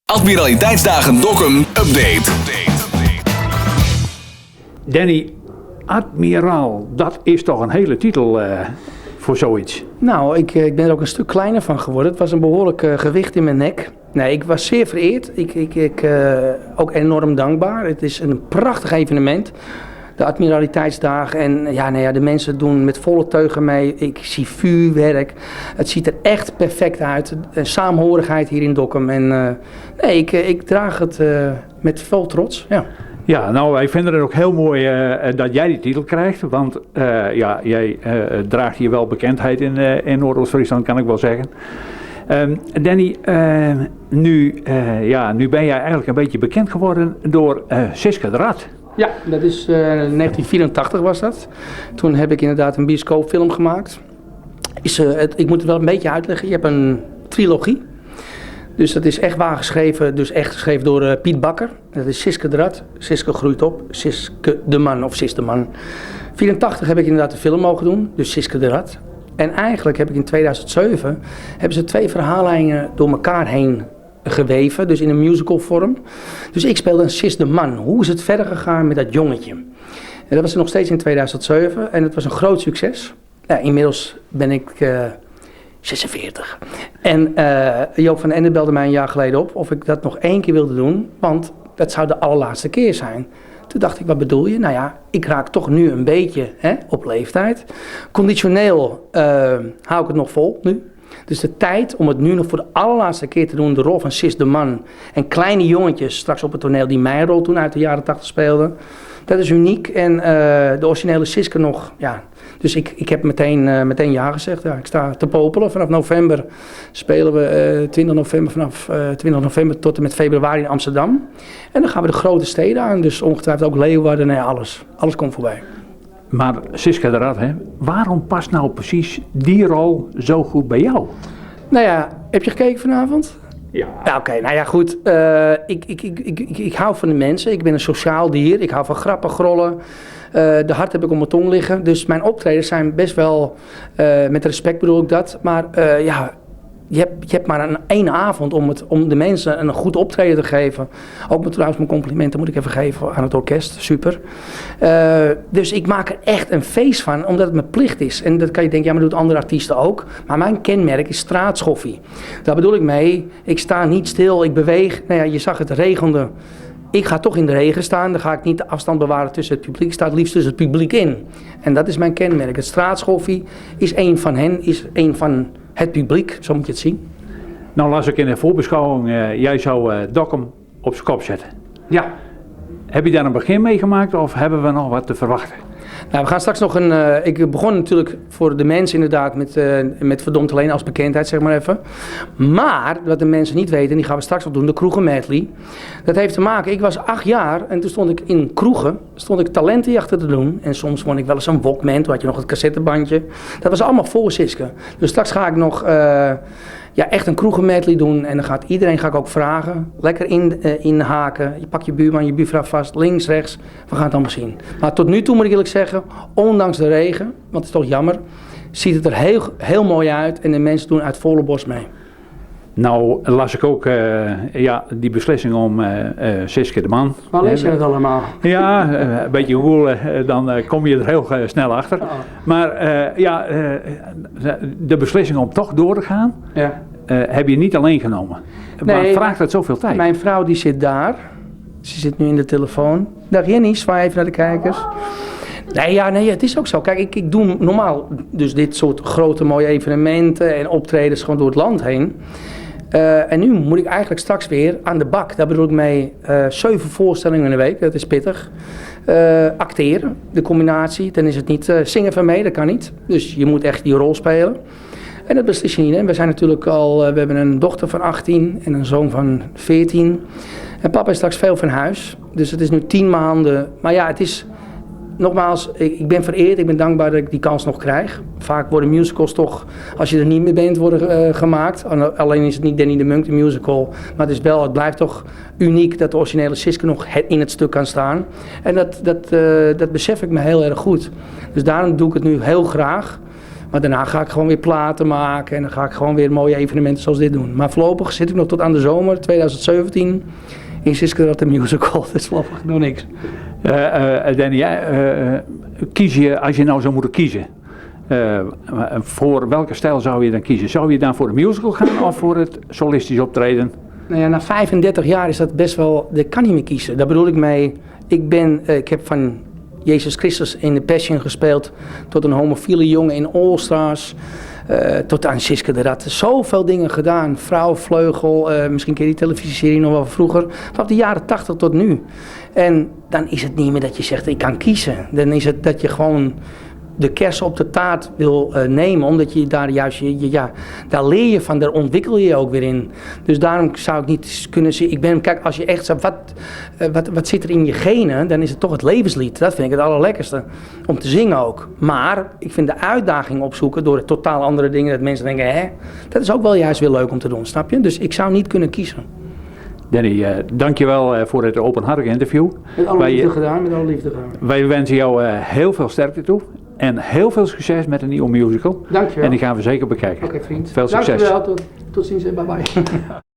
Admiraliteitsdagen Dokkum update. Danny, admiraal, dat is toch een hele titel voor zoiets? Nou, ik ben er ook een stuk kleiner van geworden. Het was een behoorlijk gewicht in mijn nek. Nee, ik was zeer vereerd. Ik ook enorm dankbaar. Het is een prachtig evenement. De Admiraliteitsdagen. En ja, nou ja, de mensen doen met volle teugen mee. Ik zie vuurwerk. Het ziet er echt perfect uit. Een saamhorigheid hier in Dokkum. En nee, ik draag het met veel trots. Ja. Ja, nou, wij vinden het ook heel mooi dat jij die titel krijgt. Want ja, jij draagt hier wel bekendheid in Noordoost-Friesland, kan ik wel zeggen. Danny, ja, nu ben jij eigenlijk een beetje bekend geworden door Siske de Rat. Ja, dat is 1984 was dat. Toen heb ik inderdaad een bioscoopfilm gemaakt. Ik moet het wel een beetje uitleggen. Je hebt een trilogie. Dus dat is echt waar geschreven, dus echt geschreven door Piet Bakker. Dat is Siske de Rat. Siske groeit op. Siske de Man of Sis de Man. 84 heb ik inderdaad de film mogen doen, dus Siske de Rat. En eigenlijk heb ik in 2007 hebben ze twee verhaallijnen door elkaar heen geweven, dus in een musicalvorm. Dus ik speelde een Sis de Man. Hoe is het verder gegaan met dat jongetje? En dat was nog steeds in 2007 en het was een groot succes. Ja, inmiddels ben ik 46. En Joop van Ende belde mij een jaar geleden op of ik dat nog één keer wilde doen, want dat zou de allerlaatste keer zijn. Toen dacht ik, wat bedoel je? Nou ja, ik raak toch nu een beetje, hè, op leeftijd. Conditioneel hou ik het nog vol nu. Dus de tijd om het nu nog voor de allerlaatste keer te doen, de rol van Sis de Man en kleine jongetjes straks op het toneel die mijn rol toen uit de jaren 80 speelden. Dat is uniek en de originele Siske nog, ja. Dus ik heb meteen ja gezegd. Ja, ik sta te popelen. Vanaf november spelen we 20 november, vanaf 20 november tot en met februari in Amsterdam. En dan gaan we de grote steden aan. Dus ongetwijfeld ook Leeuwarden, nee, alles. Alles komt voorbij. Maar Siska de Rat, hè, waarom past nou precies die rol zo goed bij jou? Nou ja, heb je gekeken vanavond? Ja. Ja, oké. Nou ja, goed. Ik hou van de mensen. Ik ben een sociaal dier. Ik hou van grappen, grollen. De hart heb ik om mijn tong liggen. Dus mijn optredens zijn best wel, met respect bedoel ik dat. Maar ja, je hebt maar een één avond om de mensen een goed optreden te geven. Ook met trouwens mijn complimenten moet ik even geven aan het orkest. Super. Dus ik maak er echt een feest van, omdat het mijn plicht is. En dat kan je denken, ja, maar dat doet andere artiesten ook. Maar mijn kenmerk is straatschoffie. Daar bedoel ik mee, ik sta niet stil, ik beweeg. Nou ja, je zag het regende. Ik ga toch in de regen staan, dan ga ik niet de afstand bewaren tussen het publiek. Ik sta het liefst tussen het publiek in. En dat is mijn kenmerk. Het straatschoffie is een van hen, is een van het publiek, zo moet je het zien. Nou las ik in de voorbeschouwing, jij zou Dokkum op zijn kop zetten. Ja. Heb je daar een begin mee gemaakt of hebben we nog wat te verwachten? Nou, we gaan straks nog een... Ik begon natuurlijk voor de mensen inderdaad met Verdomd Alleen als bekendheid, zeg maar even. Maar, wat de mensen niet weten, en die gaan we straks nog doen, de kroegenmedley. Dat heeft te maken, ik was 8 jaar en toen stond ik in kroegen, stond ik talentenjachten te doen. En soms won ik wel eens een Walkman, toen had je nog het cassettebandje. Dat was allemaal voor Siske. Dus straks ga ik nog echt een kroegenmedley doen en dan gaat iedereen, ga ik ook vragen, lekker inhaken. Je pakt je buurman, je buurvrouw vast, links, rechts, we gaan het allemaal zien. Maar tot nu toe moet ik eerlijk zeggen, ondanks de regen, want het is toch jammer, ziet het er heel, heel mooi uit en de mensen doen uit volle borst mee. Nou las ik ook die beslissing om Siske de Man. Waar lees je dat allemaal? Ja, een beetje googlen, dan kom je er heel snel achter. Maar de beslissing om toch door te gaan, heb je niet alleen genomen. Nee, maar vraagt dat zoveel tijd? Mijn vrouw die zit daar. Ze zit nu in de telefoon. Dag Jenny, zwaai even naar de kijkers. Nee, ja, nee, het is ook zo. Kijk, ik doe normaal dus dit soort grote mooie evenementen en optredens gewoon door het land heen. En nu moet ik eigenlijk straks weer aan de bak. Daar bedoel ik mee 7 voorstellingen in de week, dat is pittig. Acteren, de combinatie. Dan is het niet zingen van mee, dat kan niet. Dus je moet echt die rol spelen. En dat beslis je niet. Hè. We zijn natuurlijk al, we hebben een dochter van 18 en een zoon van 14. En papa is straks veel van huis. Dus het is nu 10 maanden. Maar ja, het is... Nogmaals, ik ben vereerd, ik ben dankbaar dat ik die kans nog krijg. Vaak worden musicals toch, als je er niet meer bent, worden gemaakt. Alleen is het niet Danny de Munk, de musical. Maar het blijft toch uniek dat de originele Siske nog in het stuk kan staan. En dat besef ik me heel erg goed. Dus daarom doe ik het nu heel graag. Maar daarna ga ik gewoon weer platen maken en dan ga ik gewoon weer mooie evenementen zoals dit doen. Maar voorlopig zit ik nog tot aan de zomer 2017 in Siske de Rat de Musical. Dus voorlopig nog niks. Danny, jij, kies je, als je nou zou moeten kiezen, voor welke stijl zou je dan kiezen? Zou je dan voor de musical gaan of voor het solistisch optreden? Nou ja, na 35 jaar is dat best wel, dat kan niet meer kiezen. Daar bedoel ik mee, ik heb van Jezus Christus in de Passion gespeeld, tot een homofiele jongen in All Stars, tot aan Siske de Rat. Zoveel dingen gedaan. Vrouw Vleugel, misschien ken je die televisieserie nog wel vroeger. Vanaf de jaren 80 tot nu. En dan is het niet meer dat je zegt, ik kan kiezen. Dan is het dat je gewoon de kers op de taart wil nemen, omdat je daar juist, ja, daar leer je van, daar ontwikkel je je ook weer in. Dus daarom zou ik niet kunnen zien, ik ben, kijk, als je echt zou, wat zit er in je genen, dan is het toch het levenslied. Dat vind ik het allerlekkerste, om te zingen ook. Maar ik vind de uitdaging opzoeken door totaal andere dingen, dat mensen denken, hè, dat is ook wel juist weer leuk om te doen, snap je? Dus ik zou niet kunnen kiezen. Danny, dankjewel voor het openhartige interview. Met alle liefde gedaan, met alle liefde gedaan. Wij wensen jou heel veel sterkte toe. En heel veel succes met de nieuwe musical. Dankjewel. En die gaan we zeker bekijken. Oké, vriend. Veel succes. Dankjewel, tot ziens en bye bye.